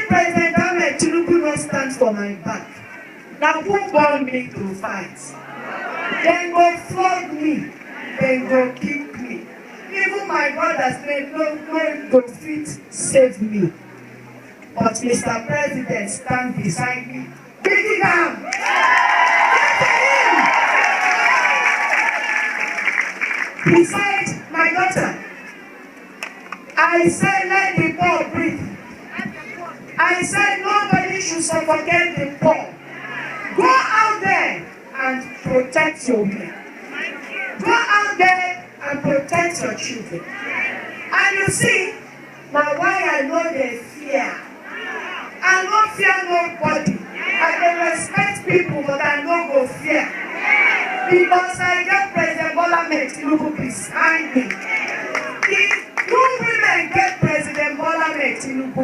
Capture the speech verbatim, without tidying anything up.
President Ahmed Tinubu no stand for my back. Na who born me to fight? Dem go flog me, dem go kick me. Even my brothers dem no no go fit save me. But Mister President stand beside me. Big am! Beside my daughter, I say let the poor breathe. I say nobody should suffocate the poor. Go out there and protect your women. Go out there and protect your children. And you see, na why I no dey fear. I no fear nobody. I dey respect people, but I no go fear. Because I get President Bola Ahmed Tinubu beside me. If you women get President Bola Ahmed Tinubu